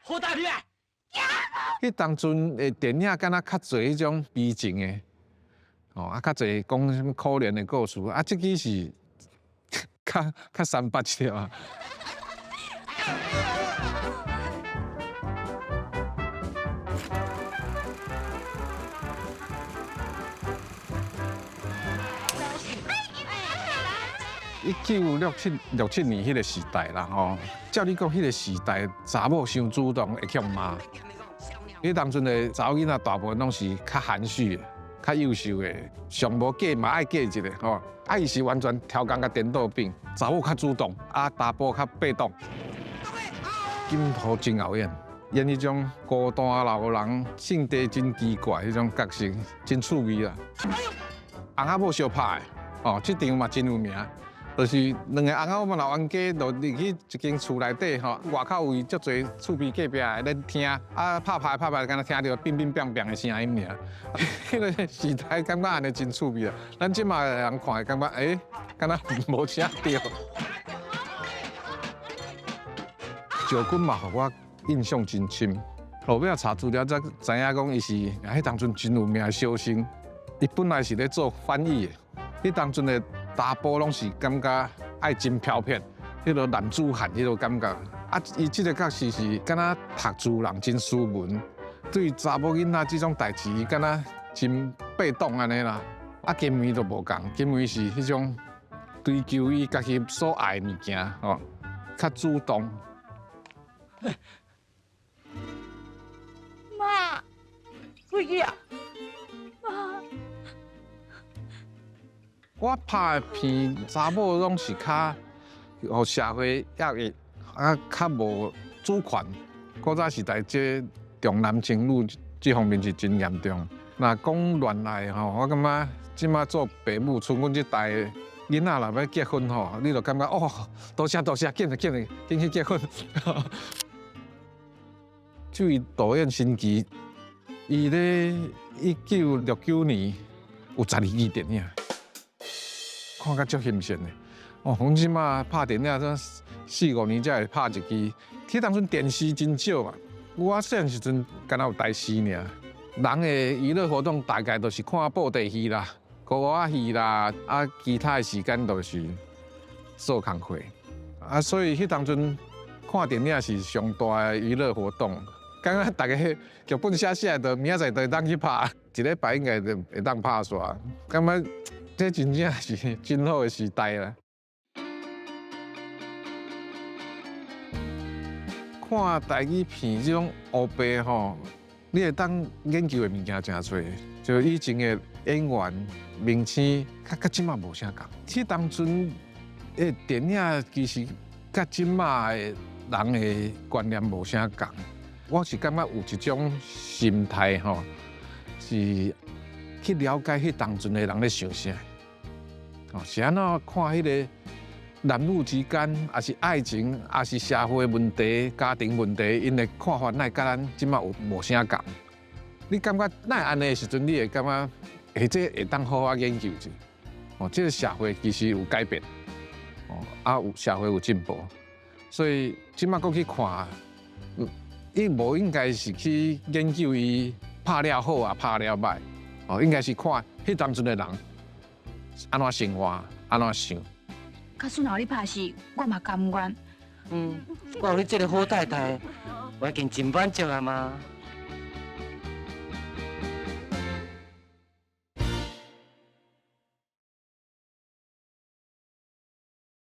好大入來。彼當陣的電影敢若較濟彼種悲情的，哦，啊，較濟講啥物可憐的故事，啊，這支是較較三八一點啊。1967、67年彼個時代啦，吼，照你講，彼個時代查某傷主動會去予罵。彼當陣的查某囡仔大部分攏是較含蓄的、較幼秀的，上無嫁嘛愛嫁一个吼。啊，伊是完全刁工共顛倒反，查某較主動，啊，查埔較被動。金圖真𠢕演，演彼種孤單老人，性格真奇怪彼種角色，真趣味啦。翁仔某相拍的，哦，這場嘛真有名。就是兩个翁仔某老冤家，就入去一間厝內底吼，外口位足濟厝邊隔壁的咧聽，啊拍拍拍拍，敢若聽著乒乒乓乓的聲音爾。彼个時代感覺按呢真趣味啊！咱這馬的人看會感覺，欸，敢若無啥對。趙軍嘛，予我印象真深。後尾查資料才知影講，伊是彼當陣真有名的小生。伊本來是咧做翻譯的，彼當陣的查埔攏是感覺愛真飄撇，彼个男子漢彼个感覺。啊，伊這个角色是敢若讀書人，真斯文，對查某囡仔這種代誌，伊敢若真被動按呢啦。啊，金梅就無仝，金梅是彼種追求伊家己所愛的物件，吼，較主動。媽，回去啊！媽，我拍的片查某攏是較予社會壓抑，啊，較無主權。古早時代這重男輕女這方面是真嚴重。若講戀愛吼，我感覺這馬做爸母，像阮這代的囡仔若欲結婚吼，你就感覺哦，多謝多謝，緊緊緊去結婚。這位導演新奇，伊咧1969年有12支電影，看甲足欣羨的。哦，阮這馬拍電影，這四五年才會拍一支。彼當陣電視真少嘛，我細漢時陣敢若有台視爾。人的娛樂活動大概都是看布袋戲啦、歌仔戲啦，啊，其他的時間都是做工課。啊，所以彼當陣看電影是上大的娛樂活動。感覺逐家劇本寫寫，就明仔載就會當去拍，一禮拜應該就會當拍煞。感覺這真正是真好的時代啦。看台語片這種烏白吼，你會當研究的物件誠濟，就以前的演員、明星，較佮這馬無啥仝。彼當陣的電影其實佮這馬的人的觀念無啥仝。我是感覺有一種心態吼，是去了解彼當陣的人咧想啥，哦，是按怎看彼个男女之間，抑是愛情，抑是社會問題、家庭問題，𪜶的看法哪會佮咱這馬有無啥仝？你感覺哪會按呢的時陣，你會感覺，欸，這會當好好研究者。哦，這个社會其實有改變，哦，啊有社會有進步，所以這馬閣去看，伊無應該是去研究伊拍了好啊，拍了䆀，哦，應該是看彼當陣的人按怎生活，按怎想。假使若予你拍死，我嘛甘願。嗯，我有你這个好太太，我已經真滿足啊嘛。